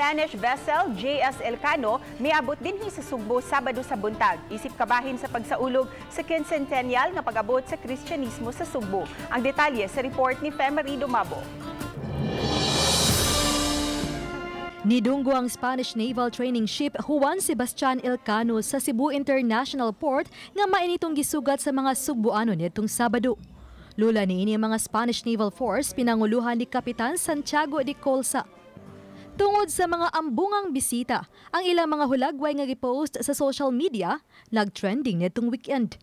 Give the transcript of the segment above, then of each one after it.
Spanish vessel JS Elcano miabot dinhi sa Sugbo Sabado sa buntag. Isip kabahin sa pagsaulog sa quincentennial nga pag-abot sa Kristyanismo sa Sugbo. Ang detalye sa report ni Femery Dumabo. Nidunggo ang Spanish Naval Training Ship Juan Sebastian Elcano sa Cebu International Port nga mainitong gisugat sa mga Sugboano nitong Sabado. Lula niini ang mga Spanish Naval Force pinanguluhan ni Kapitan Santiago de Colsa. Tungod sa mga ambungang bisita, ang ilang mga hulagway nga gipost sa social media nagtrending nitong weekend.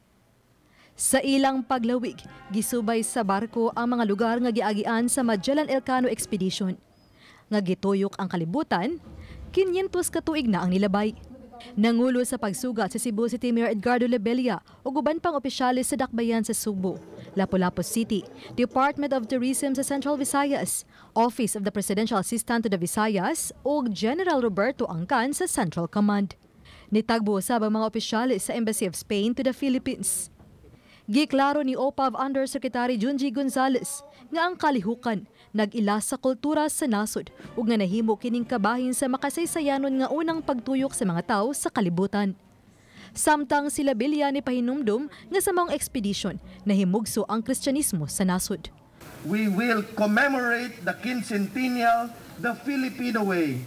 Sa ilang paglawig, gisubay sa barko ang mga lugar nga giagian sa Magellan Elcano Expedition. Nga gituyok ang kalibutan, 500 ka tuig na ang nilabay. Nangulo sa pagsugat sa Cebu City Mayor Edgardo Labella ug uban pang opisyales sa dakbayan sa Sugbo, Lapu-Lapu City, Department of Tourism sa Central Visayas, Office of the Presidential Assistant to the Visayas ug General Roberto Angkan sa Central Command. Nitagbo usab ang mga opisyales sa Embassy of Spain to the Philippines. Giklaro ni OPAV Undersecretary Junji Gonzales nga ang kalihukan nag-ila sa kultura sa nasod ug nga nahimo kining kabahin sa makasaysayanon nga unang pagtuyok sa mga tawo sa kalibutan. Samtang sila Bilya ni pahinumdum nga sa maong expedition nahimugso ang Kristyanismo sa nasod. We will commemorate the quincentennial the Filipino way,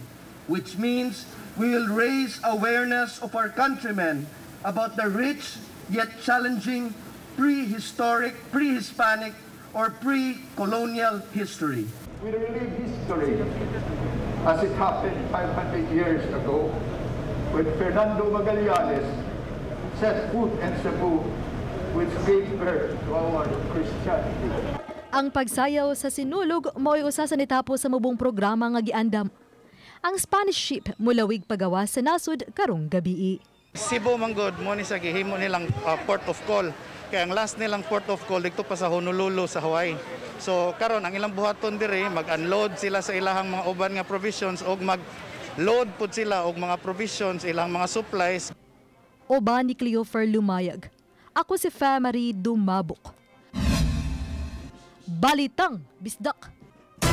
which means we will raise awareness of our countrymen about the rich yet challenging prehistoric, pre-Hispanic, or pre-colonial history. We relive history as it happened 500 years ago when Fernando Magallanes set foot in Cebu, which gave birth to our Christianity. Ang pagsayaw sa sinulog mao'y usa sa nitapos sa mubong programa nga giandam. Ang Spanish ship mulawig pagawa sa nasod karong gabii. Cebu manggod mo ni sa gihimo nilang port of call. Kaya ang last nilang port of call dito pa sa Honolulu sa Hawaii. So karon ang ilang buhaton diri, mag-unload sila sa ilahang mga uban nga provisions og mag-load pud sila og mga provisions, ilang mga supplies. Uban ni Cleofer Lumayag. Ako si Famary Dumabok. Balitang Bisdak.